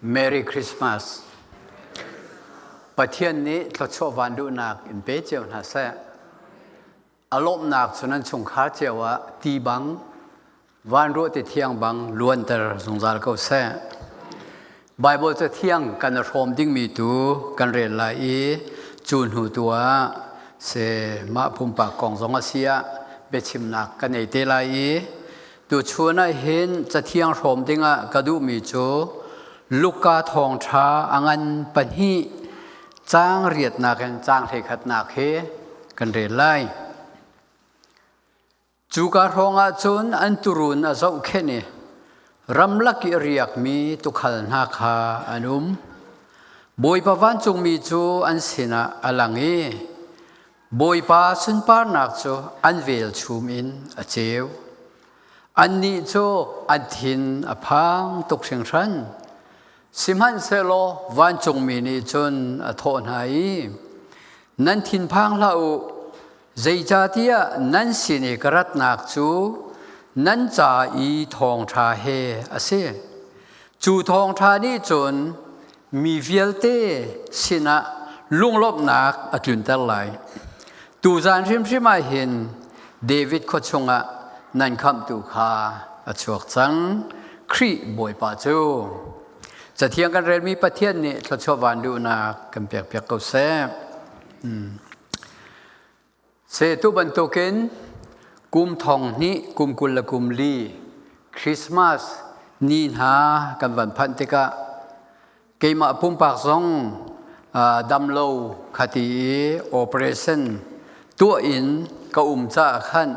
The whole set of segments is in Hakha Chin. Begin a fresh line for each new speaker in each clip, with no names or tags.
Merry Christmas. Pathian nih thluachuah van duhnak in pe cio hna seh. A lawmhnak cu nan chungkhar cio ah ti bang van ruah ti thiang bang luanter zungzal ko seh. Bible ca thiang kan i hrawm dingmi tu kan rel lai i cu hnu tu ah se mah pumpak kong zong a si ah biachimnak kan ei te lai i tuchun ah hin cathiang hrawm dingah ka duhmi cu Luka thawngṭha a ngan pahnih caang riatnak in caang hleikhatnak he kan rel lai. Cuka hrawngah cun an tuurun a zohkhenh i ramlak i a riakmi tuukhal hna kha an um. Bawipa vancungmi cu an sinah a lang i Bawipa sunparnak cu an velchum in a ceu. Annih cu an thin a phang tuk hringhran. Sihmanhsehlaw vancungmi nih cun a thawh hna i, Nan thinphang hlah u, Zeicahtiah nan sin i ka ratnak cu nan ca i thawngṭha he a si. Cu thawngṭha nih cun mi vialte sinah lunglawmhnak a tlunter lai. Tuzan hrimhrim ah hin David khua chungah nan khamhtu kha a chuak cang, Khrih Bawipa cu. Cathiang kan relmi Pathian nih thluachuah van luhnak kan pekpiak ko seh. Setu bantukin kum thong hnih kum 20 le kum li Christmas ni hna kan van phanh tikah keimah pumpak zong damlo khati i operation tuah in ka um caah khan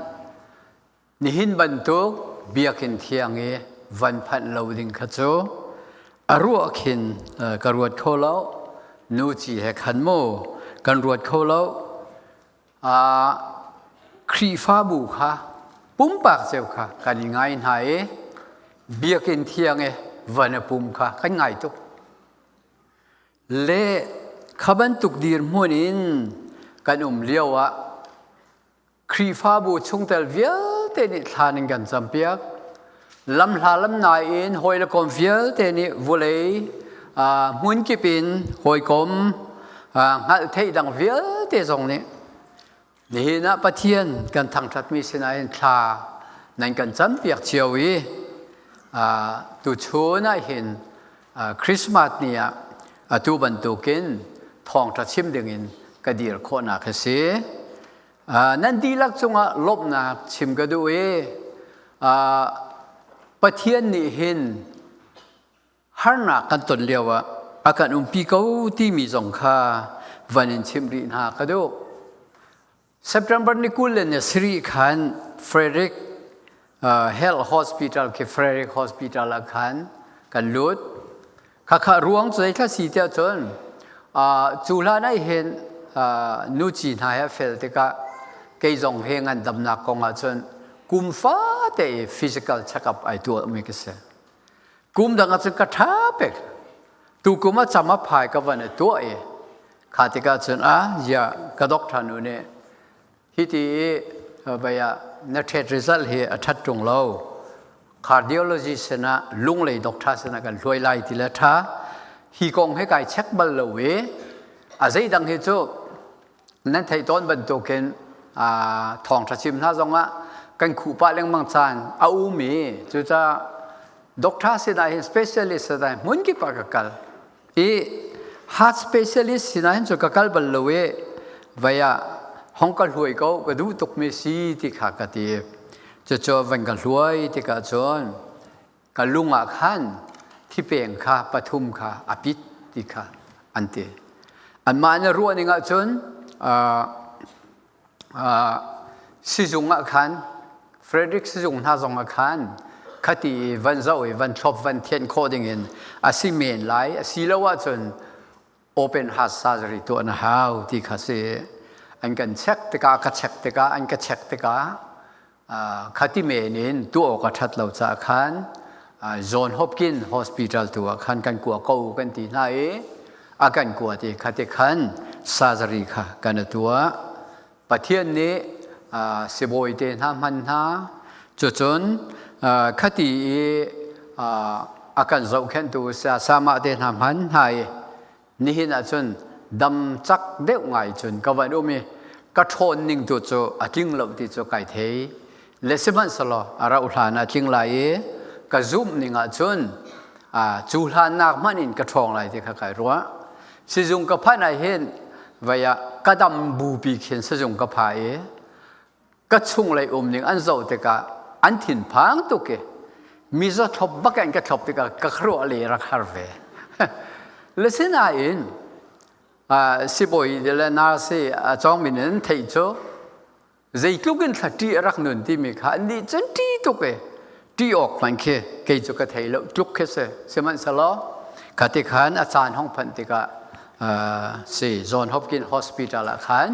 Nihin bantuk biakinn thiang i van phanh lo ding kha cu a ruah khin ka ruat kho lo. Nu ci he khan mu kan ruat kho lo. Khrihfabu kha pumpak cio kha kan i ngai hna i biakinn thiang i van a pum kha kan ngai tuk. Le kha bantuk dirhmun in kan um lio ah Khrihfabu chungtel vialte nih thlan in kan campiak. Lamhla lamnai in hawi le kom vialte nih vulei hmunkip in hawikom hngalh theih dang vialte zong nih nihin ah Pathian kan thangṭhatmi sinain thla nan kan campiak cio i tuchun ah hin Christmas ni ah atu bantukin thawngṭha chim dingin ka dir khawhnak a si. Nan dihlak cungah lawmhnak chim ka duh i Pathian nih hin harnak kan ton lioah a kan umpi ko timi zong kha van in chimh rih hna ka duh. September ni 20 le ni sarih khan Frederick Health Hospital khi Frederick Hospital ah khan kan lut. Khakha ruang cu zeithla si tiah cun cu hlan ah hin nu ci hna he fel tikah kei zong he ngandamnak kong ah cun kum fate i physical check-up ai tuah mi ka si. Kum dang ah cun ka ṭha pek. Tu kum ah cam a phai ka van i tuah i kha tikah cun a ya ka doctor nu nih Hiti i vei ah na ṭhet result hi a ṭhat ṭung lo. Cardiology sinah lunglei doctor sinah kan hluai lai ti le ṭha. Hi kong hi kai check bal lo i a zeidang hi cu nan theih tawn bantukin thawngṭha chim hna zongah kan khuh pah lengmang caan a um i cucaah doctor sinah hin specialist sinah hmun kip ah ka kal. I heart specialist sinah hin cu ka kal bal lo i vai ah hong ka hluai ko ka duh tukmi si ti kha ka ti. Cucu van ka hluai tikah cun ka lung ah khan thipeng kha pathum kha a pit ti kha an ti. Anmah na ruah ning ah cun Sizung ah khan Frederick sizung hna zong ah khan khati i van zoh i van thlop van thianh khawh dingin a si men lai a si lo ahcun open heart surgery tuah na hau ti kha si an kan check tikah ka check tikah an ka check tikah khati men in tuah awk a ṭhat lo caah khan John Hopkins Hospital tu ah khan kan kua ko kan ti hna i a kan kua ti khati khan surgery kha kan tuah. Pathian nih sibawi te hna hman hna cucun khati i a kan zohkhenhtu saya sama te hna hman hna i nihin ahcun dam cak deuh ngai cun ka van um i ka ṭhawn ning tu cu a tling lo ti cu kai thei. Le sihmanhsehlaw a rauh hlan ah tling lai i ka zumh ning ahcun cu hlan nak hmanh in ka ṭhawng lai ti kha kai ruah. Sizung ka phanh ah hin vei ah ka dam bupi khin sizung ka pha i ka chunglei um ning an zoh tikah an thinphang tuk i mizaw thlop bak in ka thlop tikah ka khuaruah le rak har ve. Le sinain sibawi le nurse a cawngmi nih an theih cu zeitluk in thla ṭih a rak nun timi kha an nih cun ṭih tuk e ṭih awk hmanh khi kei cu ka thei lo tluk khi si. Sihmanhsehlaw kha ti khan a caan hong phanh tikah si John Hopkins Hospital ah khan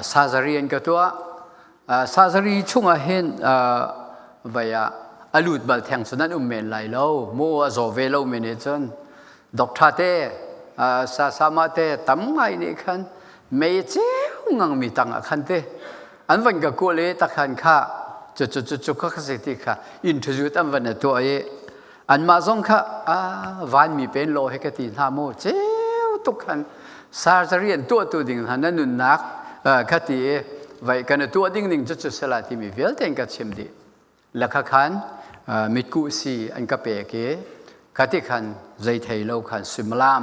surgery an ka tuah. Surgery chungah hin vai ah a lut bal theng cun an um men lai lo mu a zaw ve lo mi nih cun doctor te sasama te tam ngai nih khan mei ceu ngang mi tang ah khan te an van ka kual i takhan kha cu cu cu cu kha si ti kha interview an van tuah i anmah zong kha van mi pen law he ka ti hna mu ceu tuk khan surgery an tuah tu ding hna na nunnak kha ti i vai kan tuah ding ning cu cu sela timi vialte in ka chim dih lakha khan mitkuh si an ka pek i khati khan zei thei lo khan suimilam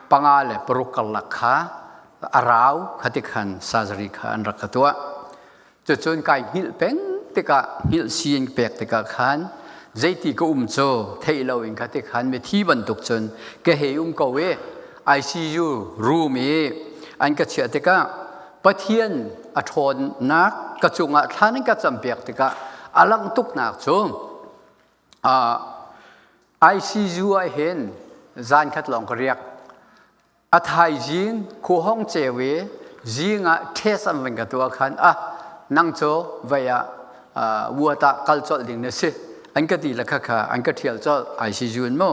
5 le 6 karlak kha a rau khati khan surgery kha an rak ka tuah. Cucun kai hngilh peng tikah hngilh si in pek tikah khan zeiti ka um cu theih lo in khati khan mithi bantuk cun ka hei um ko i ICU room i an ka chiah tikah Pathian a ṭhawnnak ka cungah thlan in ka campiak tikah a langh tuknak cu ICU ah hin zan khat lawng ka riak. A thaizing khuahong ceu i zing ah test an van ka tuah khan ah nang cu vei ah ward ah kal colh ding na si an ka ti le kha kha an ka ṭhial colh ICU in mu.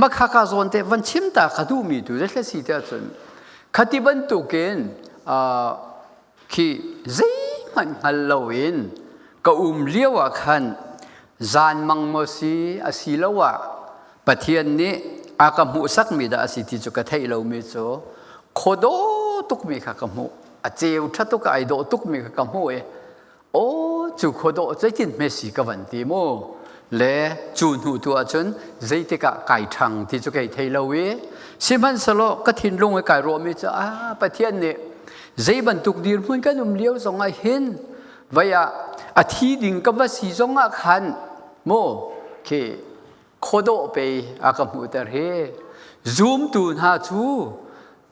Makha ka zawn te van chim ta ka duhmi tu zeitle si te ahcun khati bantukin khi zeihmanh hngal loin ka um lio ah khan zanmang maw si asiloah Pathian nih a ka hmuhsakmi dah a si ti cu ka theih lomi cu khuadawh tukmi kha ka hmuh. A ceu ṭha tuk ai dawh tukmi kha ka hmuh i aw cu khuadawh zeitin hme si ka van ti mu le cu hnu tu ahcun zeitik ah kai ṭhang ti cu kei thei lo i sihmanhsehlaw ka thinlung i kai ruahmi cu ah Pathian nih zei bantuk dirhmun kan um lio zongah hin vai ah a thi ding ka va si zongah khan mu khi khuadawh pei a ka hmuhter hi zumtu hna cu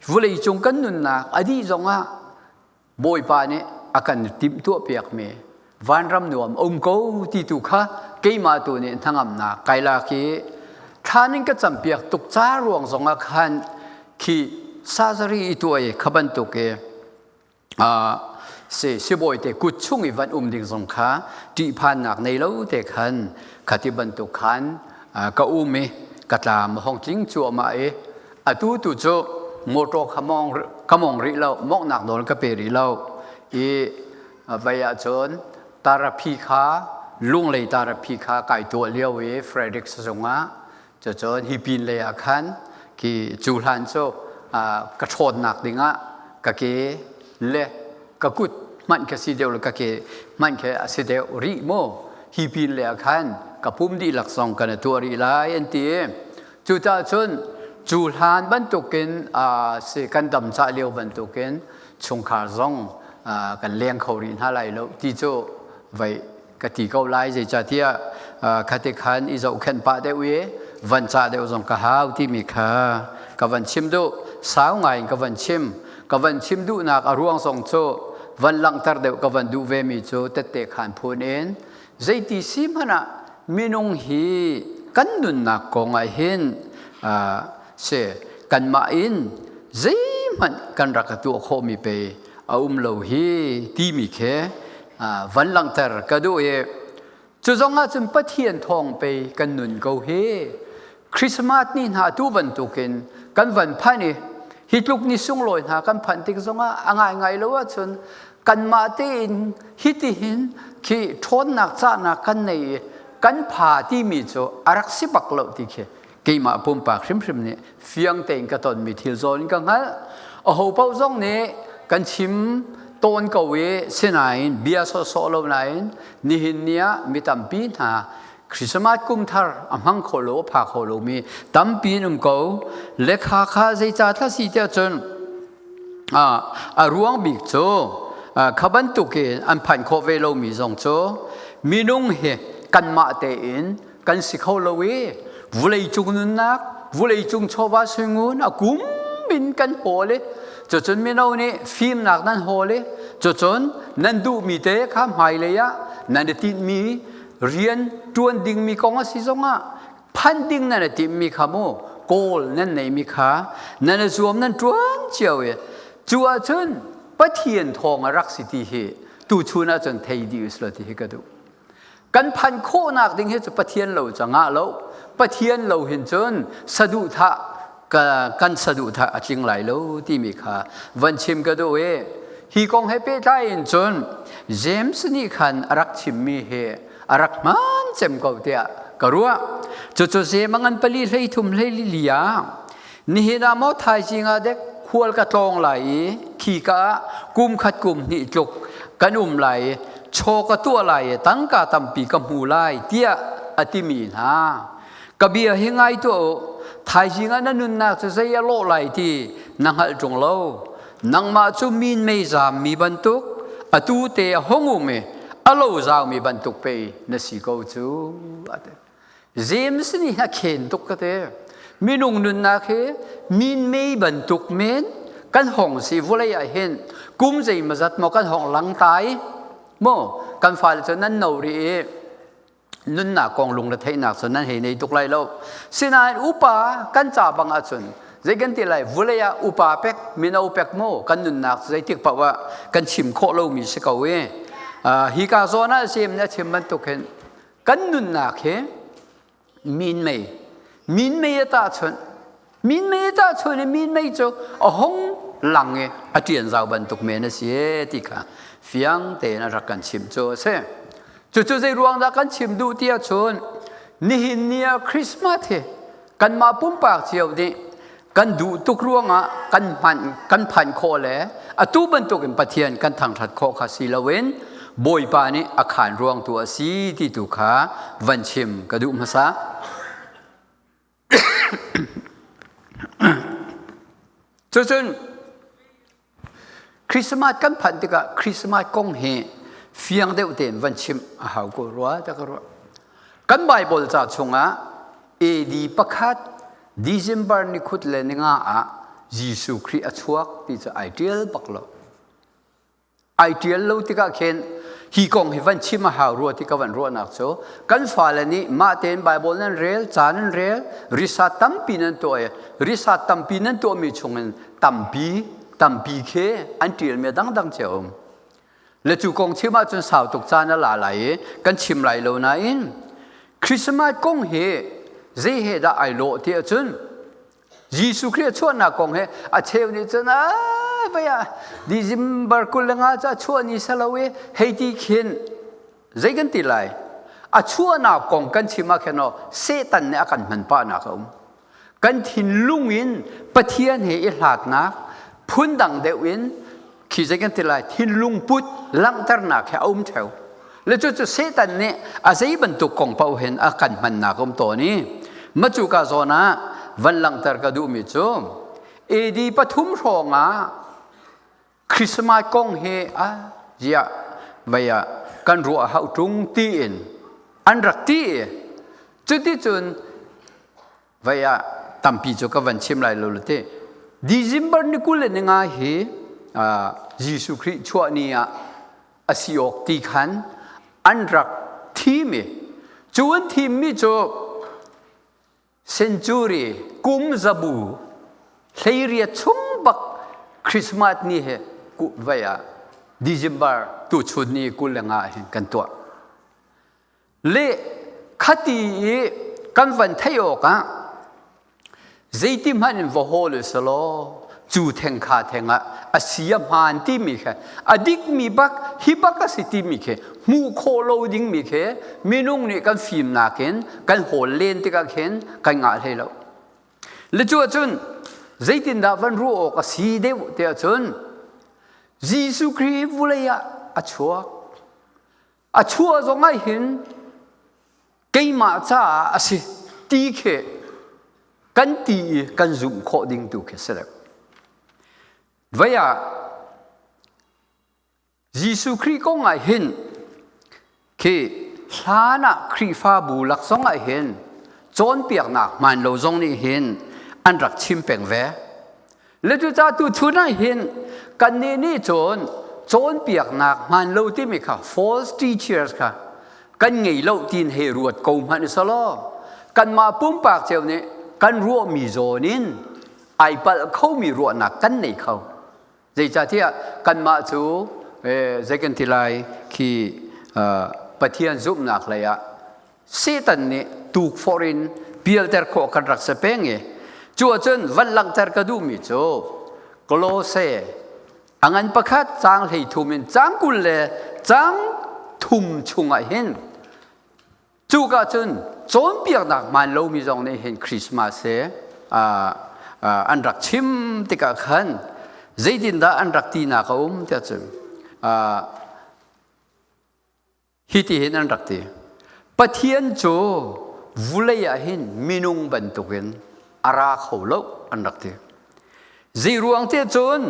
vulei cung kan nunnak a dih zongah Bawipa nih a kan timhtuahpiakmi vanram nuam a um ko ti tu kha keimah tu nih hnangamnak kai lak i thlan in ka campiak tuk ca ruang zongah khan khi surgery i tuah i kha bantuk i si sibawi te kut chung i van um ding zong kha ṭihphannak nei lo te khan khati bantuk khan ka um i ka tlam hong tling cuahmah i atu tu cu motor kha mong ka mong rih lo mawngnak nawl ka pe rih lo i vai ahcun therapy kha lunglei therapy kha kai tuah lio i Frederick zungah cucun hi pin lei ah khan khi cu hlan cu ka ṭhawnnak dingah ka ke le ka kut hmanh ka si deuh le ka ke hmanh khi a si deuh rih mu hi pin lei ah khan ka pum dihlak zong kan tuah rih lai an ti. Cucaah cun cu hlan bantukin si kan dam cah lio bantukin chungkhar zong kan leng kho rih hna lai lo ti cu vei ka ti ko lai. Zeicahtiah khati khan i zohkhenh pah deuh i van cah deuh zong ka hau timi kha ka van chim duh. Sau ngai in ka van chim. Ka van chim duhnak a ruang zong cu van langhter deuh ka van duh vemi cu tette khan phun in zeiti si hmanh ah minung hi kan nunnak kong ah hin si kanmah in zeihmanh kan rak tuah khawhmi pei a um lo hi timi khi van langhter ka duh i cu zong ah cun Pathian thawng pei kan nun ko hi. Christmas ni hna tu bantukin kan van phan i hi tluk ni sunglawi hna kan phanh tik zongah a ngaingai lo ahcun kanmah tein hitihin khi ṭhawnnak cahnak kan nei i. kan pha timi cu a rak si bak lo ti khi keimah pumpak hrimhrim nih fiang tein ka tonmi thil zawn ka hngalh. Aho paoh zong nih kan chim tawn ko i sinain bia sawhsawh lo nain nihin ni ah mi tampi hna Christmas kum thar a hmang kho lo a pha kho lomi tampi an um ko. Lekha kha zeica thla si tiah cun a ruang bik cu kha bantuk in an phanh khawh ve lomi zong cu minung hi kanmah tein kan si kho lo i vuleicung nunnak vuleicung chawva suingun a kum in kan hawl i cucun mino nih fimnak nan hawl i cucun nan duhmi te kha hmailei ah nan i tinhmi rian ṭuan dingmi kong a si zongah phan ding nan i timhmi kha mu kawl nan neimi kha nan i zuam nan ṭuan cio i cu ahcun Pathian thawng a rak si ti hi tuchun ahcun thei dih usila ti hi ka duh. Kan phanh khawhnak ding hi cu Pathian lo cu ngah lo. Pathian lo hin cun saduhthah kan saduhthah a tling lai lo timi kha van chim ka duh i hi kong he pehtlai in cun James nih khan a rak chimmi hi a rak hmaan cem ko tiah ka ruah. Cucu Jeim a ngan pali 13 hlei ah nihin ah maw thaizing ah dek khual ka tlawng lai i khi ka ah kum khat kum hnih tluk kan um lai i chaw ka tuah lai i tangka tampi ka hmu lai tiah a timi hna ka bia hi ngai tuah u thaizing ah na nunnak cu zei a lawh lai ti na hngalh ṭung lo nangmah cu min mei zaam mi bantuk atu te a hung um i a lo zaumi bantuk pei na si ko cu a ti. James nih a khen tuk ka te. Minung nunnak hi min mei bantuk men kan hong si vulei ah hin kum zeimazat maw kan hong lang tai maw kan fale cu nan no ri i nunnak kong lung le theihnak cu nan hei nei tuk lai lo. Sinain upa kan ca bang ahcun zei kan ti lai vulei ah upa pek mino pek maw kan nunnak zeitik paoh ah kan chim khawh lomi si ko i hi ka zawn ah James nih a chim bantuk hin Kan nunnak hi minmei minmei a tahchunh minmei a tahchunh i minmei cu a hung lang i a ṭian zau bantuk men a si e ti kha fiang tein a rak kan chimh cu a si. Cucu zei ruang dah kan chim duh ti ahcun nihin ni ah Christmas hi kanmah pumpak cio nih kan duh tuk ruangah kan hman kan phanh khawh le atu bantukin Pathian kan thangṭhat khawh kha si loin Bawipa nih a khaan ruang tu a si ti tu kha van chim ka duh hmasa. Cucun Christmas kan phanh tikah Christmas kong hi fiang deuh tein van chim a hau ko rua ta ka ruah. Kan Bible ca chungah AD pakhat December ni khut le ni nga ah Jesuh Khrih a chuak ti cu ai ṭial bak lo. Ai ṭial lo tikah khin hi kong hi van chim a hau rua ti ka van ruahnak cu kan fale nih mah tein Bible nan rel, ca nan rel, risa tampi nan tuah i risa tampi nan tuahmi chungin tampi tampi khi an ṭialmi a dangdang cio um. Le cu kong chim ahcun sau tuk caan a la lai i kan chim lai lo nain Christmas kong hi zei he dah ai lawh ti ahcun Jesuh Khrih a chuahnak kong he a cheu nih cun a vei ah December 25 cu a chuah ni salo i hei ti khin zei kan ti lai a chuahnak kong kan chim ah khin aw Satan nih a kan hman pahnak a um kan thinlung in Pathian he i hlatnak phundang deuh in khi zei kan ti lai thinlung put langhternak he a um theo le cucu Satan nih a zei bantuk kong paoh hin a kan hmannak um tawn i macu ka zawn ah van langhter ka duhmi cu AD 3 hrawng ah Christmas kong hi a ziah vei ah kan ruah hau ṭung tiin an rak ti i cuticun vei ah tampi cu ka van chim lai lo te December ni 25 hi Jesuh Khrih chuah ni ah a si awk ti khan an rak thim i cu an thimmi cu Century kum zabu 18 chung bak Christmas ni he vai ah December tuchun ni 25 hin kan tuah. Le khati i kan van theih awk ah zeiti hmanh in va hawl u selaw. Cu theng kha theng ah a si a hmaan timi kha a dikmi bak hi bak a si timi khi hmuh khawh lo dingmi khi minung nih kan fimnak in kan hawl len tikah khin kan ngah hlei lo. Le cu ahcun zeitindah van ruah awk a si deuh ti ahcun Jesuh Khrih vulei ah a chuak. A chuah zong ah hin keimah caah a si ti khi kan ti i kan zumh khawh ding tu khi si deuh. Vei ah Jesuh Khrih kong ah hin khi hlan ah Khrihfabu lak zong ah hin cawnpiaknak hmaan lo zong nih hin an rak chim peng ve. Le cucaah tuchun ah hin kannih nih cun cawnpiaknak hmaan lo timi kha false teachers kha kan ngei lo tiin hei ruat ko hmanh selaw kanmah pumpak cio nih kan ruahmi zawn in ai palh khomi ruahnak kan nei kho. Zeicahtiah kanmah cu zei kan ti lai khi Pathian zumhnak lei ah Satan nih tukforh in pialter khawh kan rak si peng i cu ahcun van langhter ka duhmi cu Kolose a ngan pakhat caang 13 in caang 20 le caang thum chungah hin cuka cun cawnpiaknak hmaan lomi zong nih hin Christmas he an rak chim tikah khan zeitindah an rak tinak a um tiah cun Hi ti hin an rak ti. Pathian cu vulei ah hin minung bantukin a ra kho lo an rak ti. Zeiruang te cun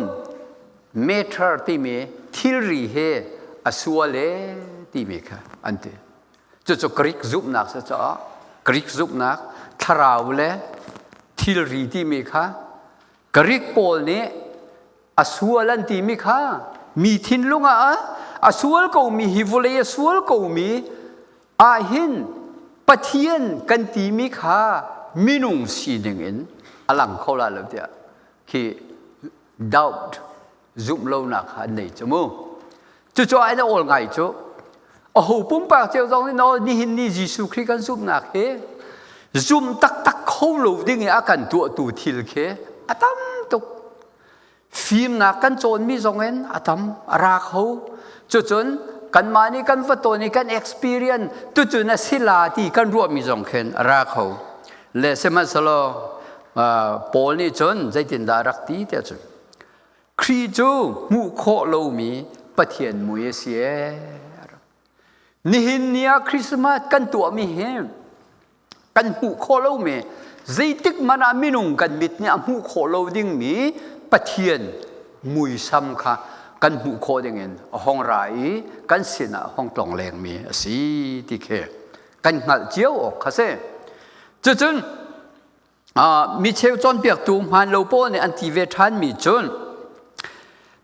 matter timi thilri he a sual e timi kha an ti. Cucu Greek zumhnak si caah Greek zumhnak thlarau le thilri timi kha Greek pawl nih a sual an timi kha mi thinlung ah a sual komi hi vawlei a sual komi ahhin Pathian kan timi kha minung sining in a lang kho la lo tiah khi doubt zumh lonak kha an nei cu mu. Cucu an awl ngai cu aho pumpak cio zong nih no nihin ni Jesuh Khrih kan zumhnak hi zum taktak kho lo ding i a kan tuahtu thil khi a tam tuk. Fimnak kan cawnmi zong in a tam a ra kho. Cucun kanmah nih kan va tawn i kan experience tucun a si la ti kan ruahmi zong khin a ra kho. Le sihmanhsehlaw Paul nih cun zeitindah a rak ti tiah cun Khrih cu hmuh khawh lomi Pathian mui a si ee. Nihin ni ah Christmas kan tuahmi hi kan hmuh khawh lomi zeitik hmanh ah minung kan mit nih a hmuh khawh lo dingmi Pathian muisam kha kan hmuh khawh dingin a hong ra i kan sinah a hong tlong lengmi a si ti khi kan hngalh cio awk kha si. Cucun mi cheu cawnpiaktu hmaan lo pawl nih an ti ve ṭhanmi cun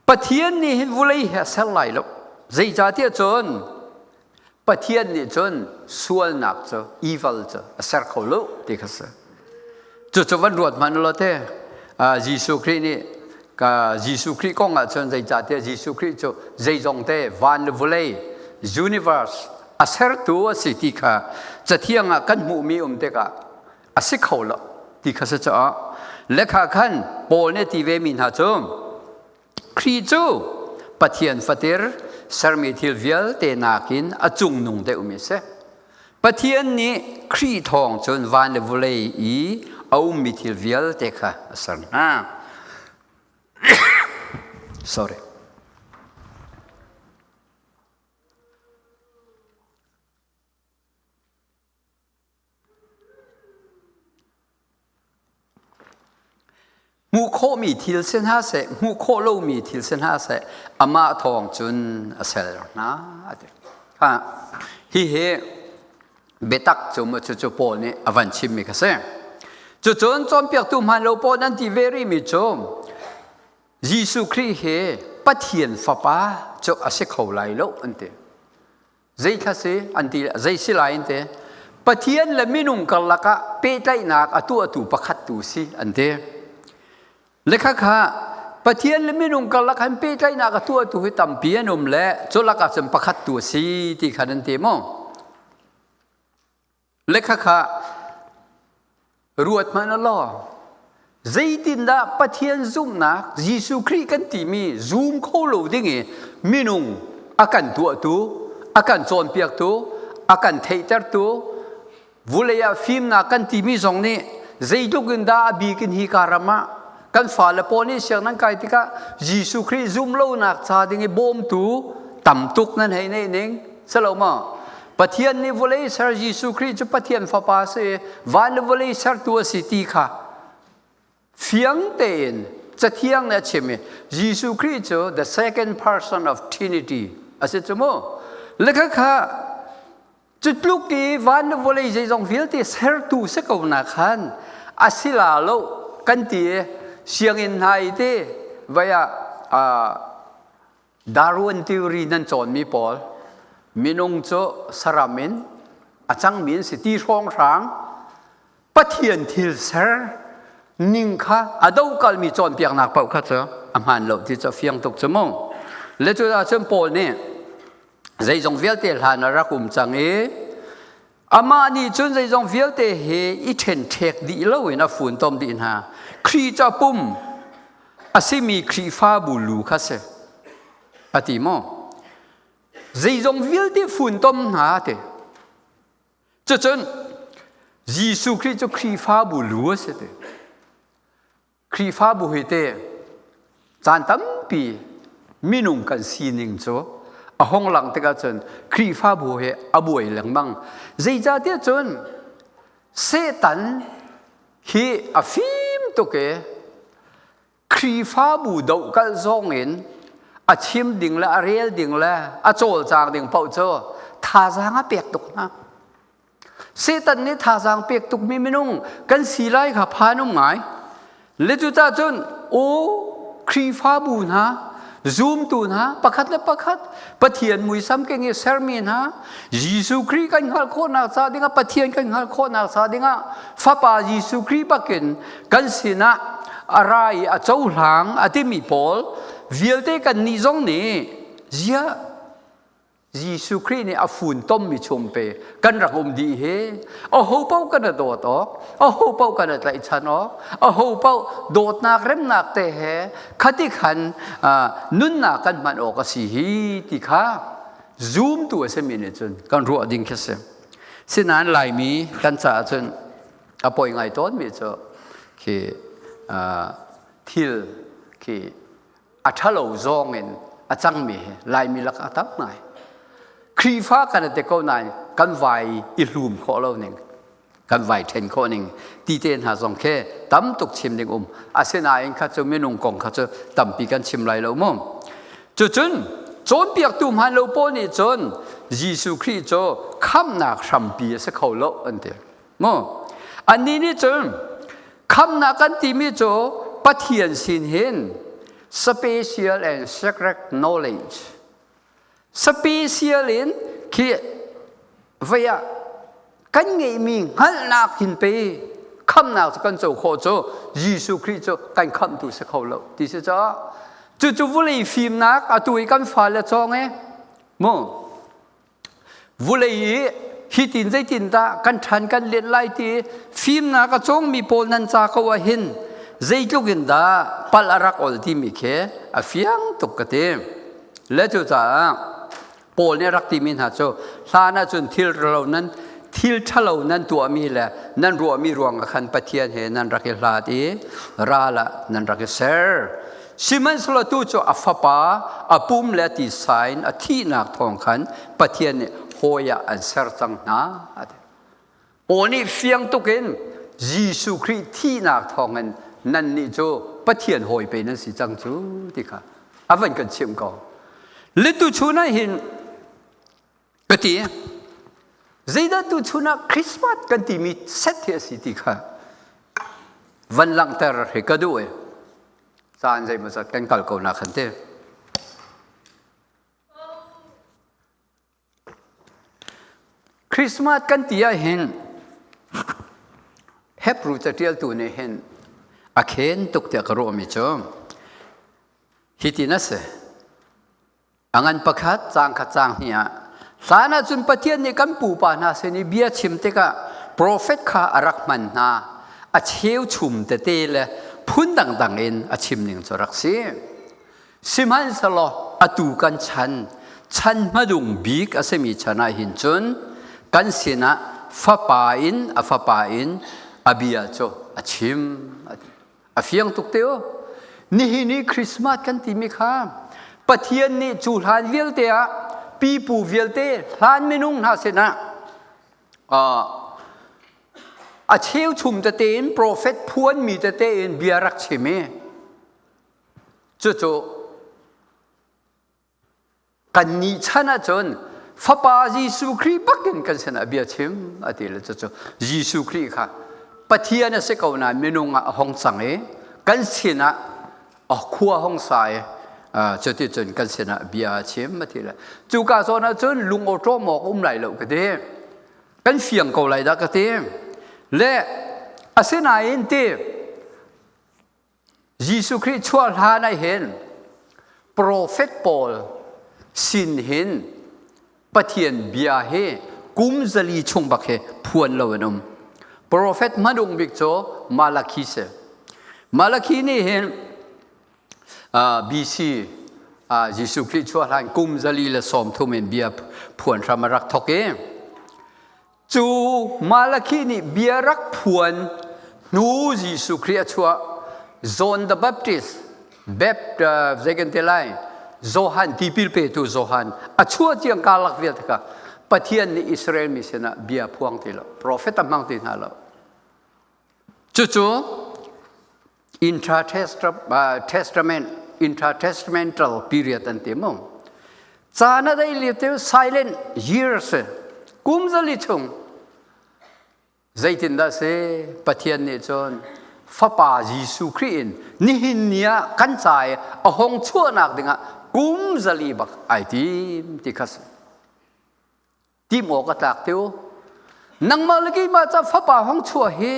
Pathian nih hin vulei he a ser lai lo. Zeicahtiah cun Pathian nih cun sualnak cu evil cu a ser kho lo ti kha si. Cucu van ruat hmanh law te Jesuh Khrih nih ka Jesuh Khrih kong ah cun zeicahtiah Jesuh Khrih cu zeizong te van le vawlei universe a sertu a si ti kha cathiang ah kan hmuhmi um tikah a si kho lo ti kha si caah lekha khan Paul nih ti ve mi hna cu Khrih cu Pathian fatir sermi thil vialte nakin a cungnung deuhmi a si. Pathian nih Khrih thawng cun van le vawlei i a ummi thil vialte kha a ser hna. Sorry. Hmuh khawhmi thil si hna seh, hmuh khawh lomi thil si hna seh, amah thawng cun a ser hna. A ti. Ha, hihi biatak cu maw cucu Paul nih a van chimmi kha si. Cucun cawnpiaktu hmaan lo pawl an ti ve rihmi cu Jesuh Khrih hi Pathian Fapa cu a si kho lai lo an ti. Zei kha si an ti zei si lai an ti. Pathian le minung karlak ah pehtlaihnak a tuahtu pakhat tu si an ti. Le khakha Pathian le minung karlak han pehtlaihnak a tuahtu hi tampi an um le cu lakah cun pakhat tu a si ti khan an ti mu. Le khakha ruat hmanh law. Zeitindah Pathian zumhnak Jesuh Khrih kan timi zum kho lo ding i minung a kan tuahtu, a kan cawnpiaktu, a kan theihtertu, vulei ah fimnak kan timi zong nih zeitluk in dah a bik in hi ka ram ah kan fale pawl nih siang nan kai tikah Jesuh Khrih zum lonak ca ding i bawmtu tam tuk nan hei neih ning si lo maw? Pathian nih vawlei ser Jesuh Khrih cu Pathian Fapa a si i van le vawlei sertu a si ti kha fiang tein Cathiang nih a chim i Jesuh Khrih cu the second person of Trinity a si cu mu. Le khakha cu tluk i van le vawlei zeizong vialte sertu si ko na khan a si la lo kan ti i sianginn hna i te vai ah Darwin theory nan cawnmi pawl minung cu saram in a cangmi an si ti hrawnghrang Pathian thil ser ning kha a dokalmi cawnpiaknak paoh kha cu a hmaan lo ti cu a fiang tuk cu mu. Le cu ahcun Paul nih zeizong vialte hlan a rak um cang i amah nih cun zeizong vialte hi i ṭhenṭhek dih loin a funtom dih hna. Khrih ca pum a simi Khrihfabu lu kha si a ti maw? Zeizong vialte funtom hna ti. Cucun Jesuh Khrih cu Khrihfabu lu a si ti. Khrihfabu hi te caan tampi minung kan sining cu a hong lang tikah cun Khrihfabu he a buai lengmang. Zeicahtiah cun Satan hi a fim tuk i Khrihfabu dohkalh zong in a chim ding le a rel ding le a cawlcang ding paoh cu thazaang a pek tuk hna. Satan nih thazaang pek tukmi minung kan si lai kha phan um ngai. Le cucah cun aw Khrihfabu hna zumtu hna pakhat le pakhat Pathian muisam keng i sermi hna Jesuh Khrih kan hngalh khawhnak ca dingah Pathian kan hngalh khawhnak ca dingah Fapa Jesuh Khrih bakin kan sinah a ra i a cohlang a timi pawl vialte kan nih zong nih ziah Jesuh Khrih nih a funtommi chung pe kan rak um dih hi aho paoh kan a dawt awk aho paoh kan a tlaihchan awk aho paoh dawtnak remnak te he khati khan nunnak kan hman awk a si hi ti kha zumtu a simi nih cun kan ruah ding khi si. Sinain Laimi kan caah cun a poi ngai tawnmi cu khi thil khi a ṭhalo zawng in a cangmi hi Laimi lak a tam ngai. Khrihfa kan te ko nain kan vai i hlum khawh lo ning kan vai ṭhen khawh ning ti te hna zong khi tam tuk chim ding um. Asinain kha cu minung kong kha cu tampi kan chim lai lo mu. Cucun cawnpiaktu hmaan lo pawl nih cun Jesuh Khrih cu khamhnak hrampi a si kho lo an ti. Mu. Annih nih cun khamhnak kan timi cu Pathian sin hin special and sacred knowledge special in khi vei ah kan ngeihmi hngalhnak hin pe khamhnak cu kan co khawh cu Jesuh Khrih cu kan khamhtu si kho lo ti si caah cucu vulei fimnak atu i kan fale cawng e mu Vulei i hitin zeitindah kan ṭhan kan len lai ti fimnak a cawngmi pawl nan ca ko ah hin zeitluk in dah palh a rak ol timi khi a fiang tuk ka ti. Le cucaah Paul nih a rak timi hna cu hlan ahcun thil ṭhalo nan thil ṭhalo nan tuahmi le nan ruahmi ruangah khan Pathian he nan rak i hlat i ral ah nan rak i ser. Sihmanhsehlaw tu cu a fapa a pum le a tisa in a thihnak thawng khan Pathian nih hawi ah an ser cang hna. Paul nih fiang tuk in Jesuh Khrih thihnak thawngin nannih cu Pathian hawi pe nan si cang cu ti kha a van kan chimh ko. Le tuchun ah hin ka ti zeidah tuchun ah Christmas kan timi set hi a si ti kha van langhter hi ka duh i caan zeimawzat kan kal ko na khan te. Christmas kan ti ah hin Hebrew catialtu nih hin a khen tuk tiah ka ruahmi cu hitin a si. A ngan pakhat caang khat caang hnih ah hlan ahcun Pathian nih kan pupa hna sin i bia chim tikah profet kha a rak hman hna. A cheuchum tete le Phun dangdang in a chim ning cu rak si. Sihmanhsehlaw atu kan chan, chan hmadung bik a simi chan ah hin cun kan sinah fapa in a fapa in a bia cu a chim. A fiang tuk te u. Nihin i Christmas kan timi kha Pathian nih cu hlan vialte ah pipu vialte hlan minung hna sinah a cheuchum tete in profet phuanmi tete in bia rak chim i cucu kannih chan ahcun fapa Jesuh Khrih bakin kan sinah bia chim a ti le cucu Jesuh Khrih kha Pathian a si ko nain minung ah a hong cang i kan sinah a khua hong sa i cuticun kan sinah bia a chim a ti le cuka zawn ahcun lung awṭawm awk um lai lo ka ti. Kan fiang ko lai dah ka ti. Le asinain ti Jesuh Khrih chuah hlan ah hin profet pawl sin hin Pathian bia hi kum 400 chung bak hi phuan lo an um. Profet hmanung bik cu Malakhi si. Malakhi nih hin BC Jesuh Khrih chuah hlan kum 430 in bia phuan hram a rak thawk i Cu Malakhi nih bia rak phuan hnu Jesuh Khrih a chuah John the Baptist Bap zei kan ti lai Johan tipil petu Johan a chuah tiang karlak vialte kha Pathian nih Israel mi sinah bia phuang ti lo profet a hmang ti hna lo cucu intra-testament intertestamental period an ti mu caan a dei lio te silent years kum 400 chung zeitindah si Pathian nih cun fapa Jesuh Khrih in nihin ni ah kan ca i a hong chuahnak dingah kum 400 bak ai tim ti kha si tim awk a tlak tiu nangmah le keimah ca fapa hong chuah hi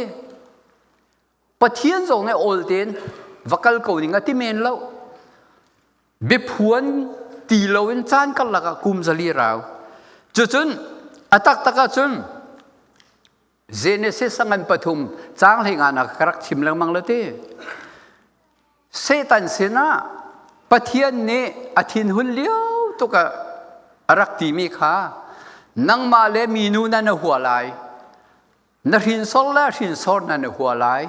Pathian zong nih awl tein va kal ko ning a ti men lo. Biaphuan ti loin caan karlak ah kum 400 rau. Cucun a taktak ahcun Genesis ngan pathum caang hlei nga nak ka rak chim lengmang lo ti. Satan sinah Pathian nih a thinhun lio tuk ah a rak timi kha nangmah le minu nan a hua lai. Na hrinsor le hrinsor nan i hua lai.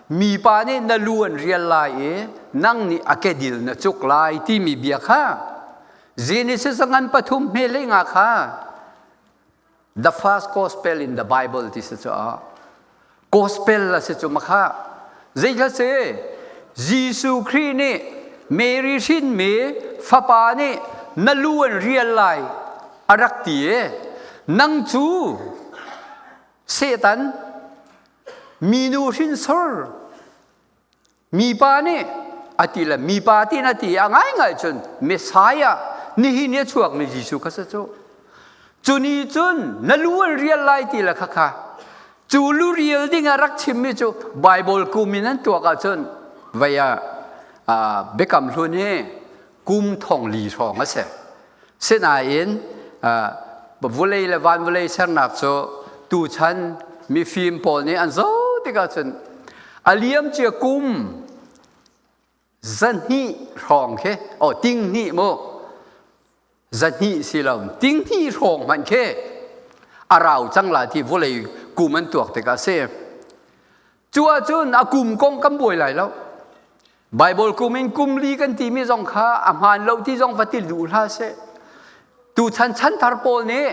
Mipa nih na lu an rial lai i nang nih a kedil na cuk lai timi bia kha Genesis ngan pathum hme le nga kha the first gospel in the Bible ti si cu gospel a si cu makha zeikha si Jesuh Khrih nih Mary hrinmi fapa nih na lu an rial lai a rak ti i nang cu Satan minu hrinsor mipa nih a ti le mipa tin a ti a ngaingai cun Messiah nihin i a chuakmi Jesuh kha si cu cu ni cun na lu an rial lai ti le khakha cu lu rial ding a rak chimmi cu Bible kum in an tuak ahcun vei ah biakam hlun hi kum 4,000 hrawng a si. Sinain vulei le van vulei sernak cu tuchan mifim pawl nih an zoh tikah cun a liam cia kum 200 hrawng khi oh 200 mu 200 si lo 200 hrawng hmanh khi a rau cang la ti vulei kum an tuak tikah si. Cu ahcun a kum kong kan buai lai lo. Bible kum in kum li kan timi zong kha a hmaan lo ti zong va ti duh hlah seh. Tuchan chanthar pawl nih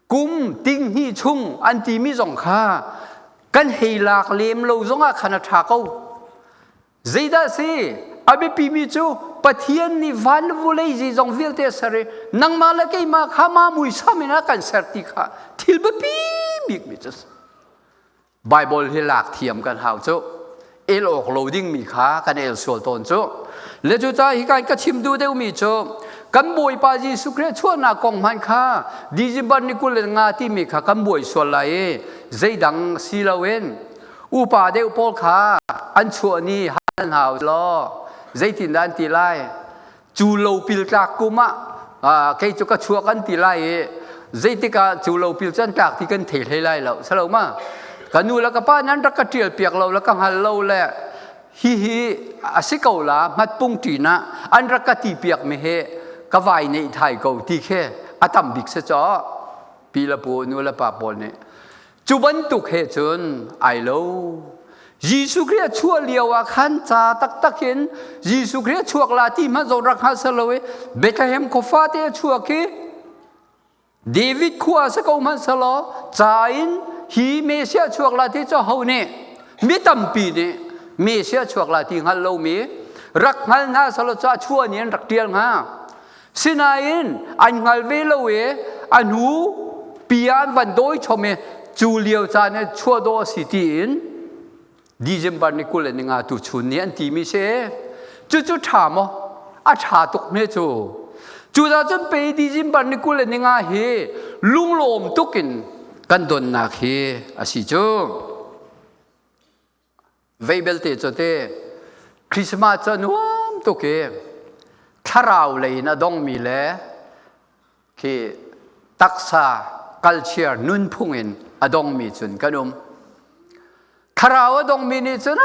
kum 200 chung an timi zong kha kan hei lak lem lo zong ah khan a ṭha ko. Zeidah si? A biapimi cu Pathian nih van le vawlei zeizong vialte a ser i nangmah le keimah kha mah muisam in a kan ser ti kha thil biapi bikmi cu a si. Bible hi lak thiam kan hau cu. El awk lo dingmi kha kan el sual tawn cu. Le cucaah hi kan ka chim duh deuhmi cu kan Bawipa Jesuh Khrih chuahnak kong hmanh kha December ni 25 timi kha kan buai sual lai i zeidang si loin upa deuh pawl kha an chuah ni hal hna law zeitindah an ti lai cu lopil tlak kum ah kei cu ka chuak an ti lai i zeitik ah cu lopil cu an tlak ti kan thei hlei lai lo salo ma ka nu le ka pa nan rak ka ṭial piak lo le ka hngal lo le. Hihi a si ko la hmatpung ṭin ah an rak ka ti piak mi he ka vai neih thai ko ti khi a tam bik si caw pi le pu nu le pa pawl nih cu bantuk he cun ai lo. Jesuh Khrih a chuah lio ah khan ca taktak in Jesuh Khrih a chuak la ti hmanh zong rak hngal seh lo i Bethlehem khuafa te a chuak i David khua si ko hmanh selaw ca in hi Messiah chuak la ti cu ho nih mi tampi nih Messiah chuak la ti hngal lomi rak hngal hna selaw cu a chuah ni an rak ṭial hnga. Sinain an hngal ve lo i a hnu pi ah an van dawi chom i cu lio caan i chuah dawh a si tiin December ni 25 tu chun ni an timi si. Cucu ṭha maw? A ṭha tuk hme cu. Cucaah cun pei December ni 25 hi lunglawm tuk in kan donnak hi a si cu. Vei belte cu te Christmas cu a nuam tuk i thlarau lei in a dongmi le khi taksa culture nunphung in a dongmi cun kan um. Thlarau a dongmi nih cun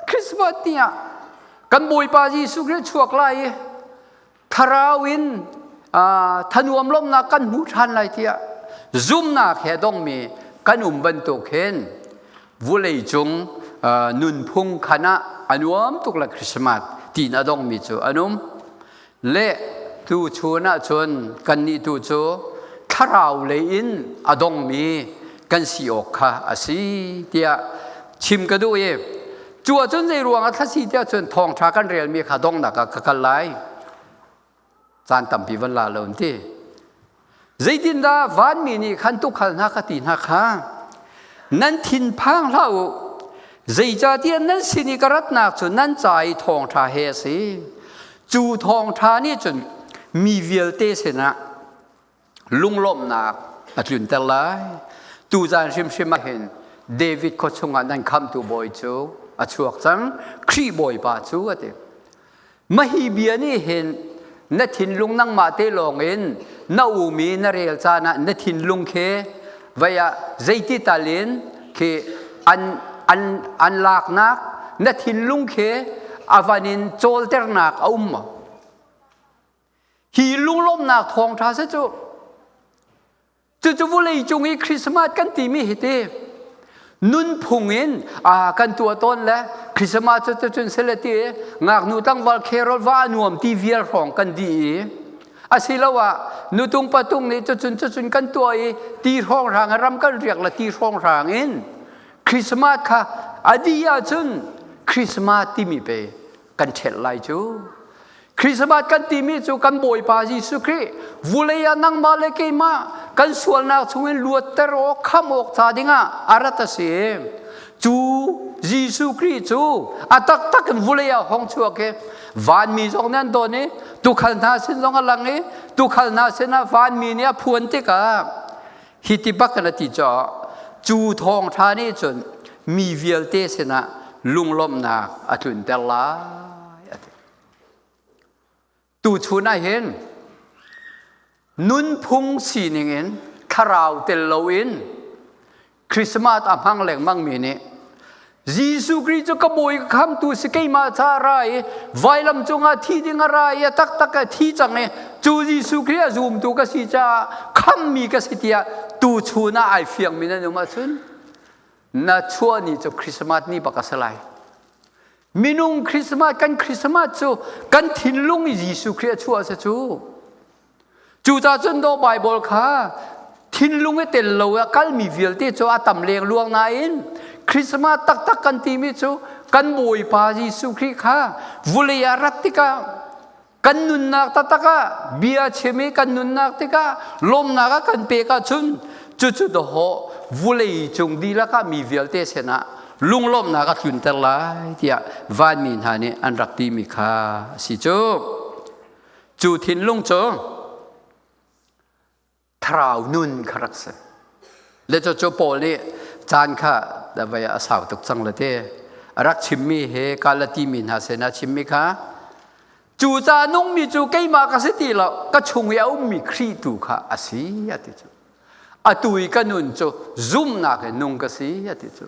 Christmas ni ah kan Bawipa Jesuh Khrih chuak lai i thlarau in thanuam lawmhnak kan hmu ṭhan lai tiah zumnak he dongmi kan um bantuk hin vulei cung nunphung khan ah a nuam tuk le Christmas tiin a dongmi cu an um. Le tu chun ah cun kannih tu cu thlarau lei in a dongmi kan si awk kha a si tiah chim ka duh i cu ahcun zei ruang ah thla si tiah cun thawngṭha kan relmi kha donghnak ah ka kal lai caan tampi van la lo ti zeitindah vanmi nih khan tuukhal hna ka ti hna kha nan thinphang hlah u zeicahtiah nan sin i ka ratnak cu nan ca i thawngṭha he a si Cu thawngṭha nih cun mi vialte sinah lunglawmhnak a tlunter lai. Tuzan hrimhrim ah hin David khua chungah nan khamtu bawi cu a chuak cang, Khrih Bawipa cu a ti. Mahhi bia nih hin na thinlung nangmah te lawngin na um i na rel caan ah na thinlung khi vei ah zeiti tal in khi an an an laknak na thinlung khi a van in cawlternak a um maw? Hi lunglawmhnak thawngṭha si cu cucu vulei cung i Christmas kan timi hi ti nunphung in a kan tuah tawn le Christmas cu cun sele ti ngaknu tlangval carol va nuam ti vial hrawng kan di i asiloah nutung patung nih cucun cucun kan tuah i ti hrawng hrang ram kan riak le ti hrawng hrang in Christmas kha a dih ahcun Christmas timi pe kan ṭhelh lai cu. Christmas kan timi cu kan Bawipa Jesuh Khrih vulei ah nangmah le keimah kan sualnak chungin luatter awk khamh awk ca dingah a rat a si. Cu Jesuh Khrih cu a taktak in vulei ah hong chuak i vanmi zong nih an don i tuukhal hna sin zong a lang i tuukhal hna sinah vanmi nih a phuan tikah hi ti bak in a ti caah cu thawngṭha nih cun mi vialte sinah lunglawmhnak a tlunter lai a ti. Tuchun ah hin nunphung sining in thlarau tel loin Christmas a hmang lengmangmi nih Jesuh Khrih cu ka bawi ka khamtu si keimah ca a ra i vailam cungah thi ding a ra i a taktak a thi cang i cu Jesuh Khrih a zumtu ka si caah khammi ka si tiah tuchun ah ai fiangmi nan um ahcun na chuah ni cu Christmas ni bak a si lai. Minung Christmas kan Christmas cu kan thinlung i Jesuh Khrih a chuah a si cu. Cucaah cun daw Baibal kha thinlung i tel lo a kalmi vialte cu a tam lengluang nain Christmas taktak kan timi cu kan Bawipa Jesuh Khrih kha vulei ah rat tikah kan nunnak taktak ah bia chim i kan nunnak tikah lawmnak a kan pek ahcun cucu dawhawh vulei cung dihlak ah mi vialte sinah lunglawmhnak a tlunter lai tiah vanmi hna nih an rak timi kha a si cu. Cu thinlung cu thlarau nun kha rak si. Le cu cu Paul nih caan kha davai a sau tuk cang le te a rak chimmi he Galati mi hna sin a chimmi kha cu ca nungmi cu keimah ka si ti lo ka chung i a ummi Khrih tu kha a si a ti cu. Atu i ka nun cu zumhnak in nung ka si a ti cu.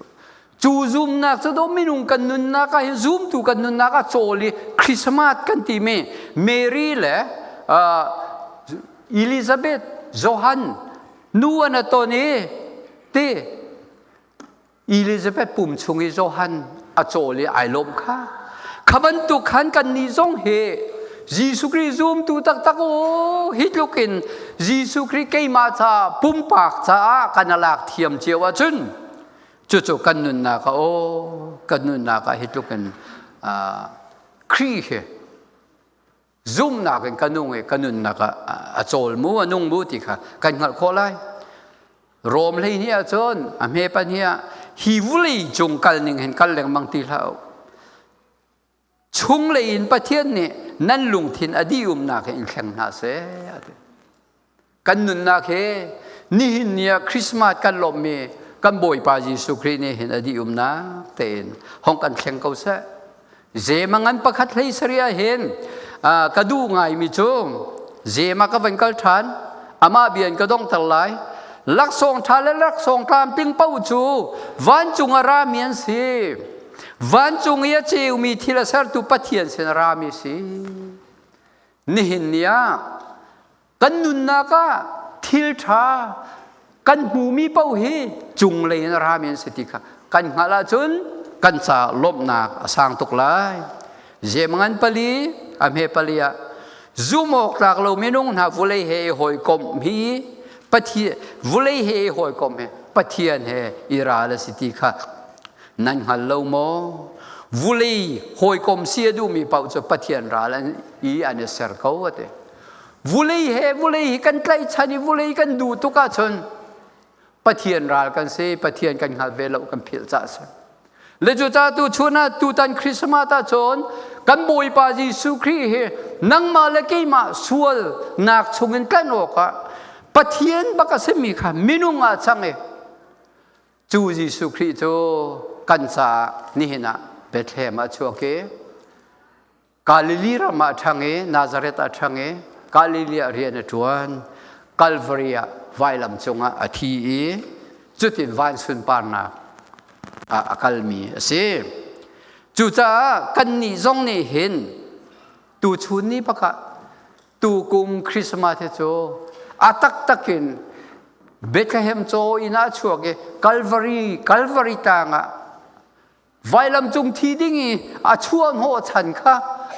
Cu zumnak cu do minung kan nunnak ah hin zumtu kan nunnak ah cawl i Christmas kan timi Mary le Elizabeth Johan nu an a ton i ti Elizabeth pum chung i Johan a cawl i ai lawm kha. Kha bantuk khan kan nih zong hi Jesuh Khrih zumtu taktak o hi tluk in Jesuh Khrih keimah ca pumpak caah kan alak thiam cio ahcun cucu kan nunnak ah o kan nunnak ah hi tluk in Khrih hi zumnak in ka nung i ka nunnak ah a cawl mu a nung mu ti kha kan hngalh khawh lai. Rom hlei ni ahcun a hme pan hi ah hi vulei cung kal ning hin kal lengmang ti hlah u. Chunglei in Pathian nih nan lungthin a dih umnak in thleng hna seh a ti. Kan nunnak he nihin ni ah Christmas kan lawmhmi kan Bawipa Jesuh Khrih nih hin a dih umnak tein hong kan thleng ko seh. Zema ngan pakhat hlei sarih ah hin ka duh ngaimi cu Zema ka van kal ṭhan amah bia in ka donghter lai laksawng ṭha le laksawng tlamtling paoh cu vancung a rami an si vancung i a ceumi thil a sertu Pathian sin a rami si nihin ni ah kan nunnak ah thil ṭha kan hmumi paoh hi cunglei in a rami an si ti kha kan hngalh ahcun kan ca lawmhnak a sang tuk lai. Zemangan pali a hme pali ah zum awk tlak lo minung hna vulei he i hawikomh hi Pathian vulei he i hawikomh hi Pathian he i ral a si ti kha nan hngal lo maw? Vulei hawikom si a duhmi paoh cu Pathian ral an i an i ser ko a ti. Vulei he vulei hi kan tlaihchan i vulei kan duh tuk ahcun Pathian ral kan si, Pathian kan hngal ve lo kan philh cah si. Le cucaah tu chun ah tutan Christmas ah cun kan Bawipa Jesuh Khrih hi nangmah le keimah sual nak chungin tlanh awkah Pathian bak a simi kha minung ah cang i cu Jesuh Khrih cu kan caah nihin ah Bethlehem ah chuak i Galilee ram ah ṭhang i Nazareth ah ṭhang i Galilee ah rian a ṭuan. Calvary ah vailam cungah a thi i cutin van sunparnak ah a kalmi a si. Cucaah kannih zong nih hin tuchun ni pakhat tukum Christmas hi cu a taktak in Bethlehem caw inn ah chuak i Calvary Calvary tlang ah Vailam cung thi ding i a chuah hnawhchan kha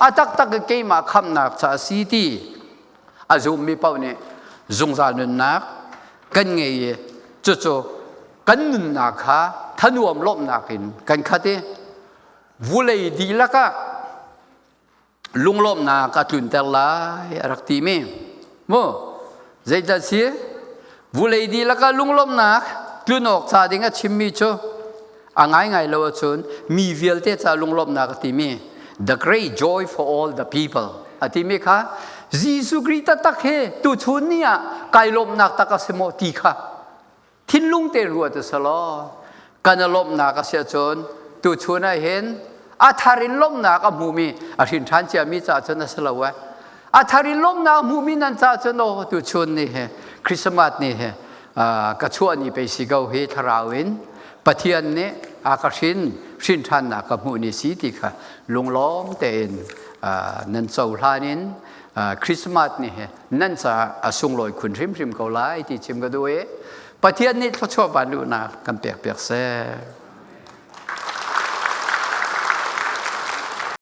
a taktak i keimah khamhnak ca a si ti a zummi paoh nih zungzal nunnak kan ngei i cucu kan nunnak kha thanuam lawmhnak in kan khat i vulei dihlak ah lunglawmhnak a tlunter lai a rak timi mu zeidah si vulei dihlak ah lunglawmhnak tlun awk ca ding a chimmi cu a ngaingai lo ahcun mi vialte ca lunglawmhnak a timi the great joy for all the people a timi kha Jesuh Khrih taktak he tuchun ni ah kai lawmhnak tak a si maw ti kha thinlung te ruat a si law kan a lawmhnak a si ahcun tuchun ah hin a thar in lawmhnak a hmumi a hrin ṭhan ciami caah cun a si lo eh a thar in lawmhnak a hmumi nan caah cun aw tuchun ni he Christmas ni he ka chuah ni pei si ko hi thlarau in Pathian nih a ka hrin hrin ṭhannak ka hmuh ni si ti kha lunglawm tein nan cohlan in Christmas ni he nan caah a sunglawi khun hrimhrim ko lai ti chim ka duh i Pathian nih thluachuah vanluhnak kan pek piak seh.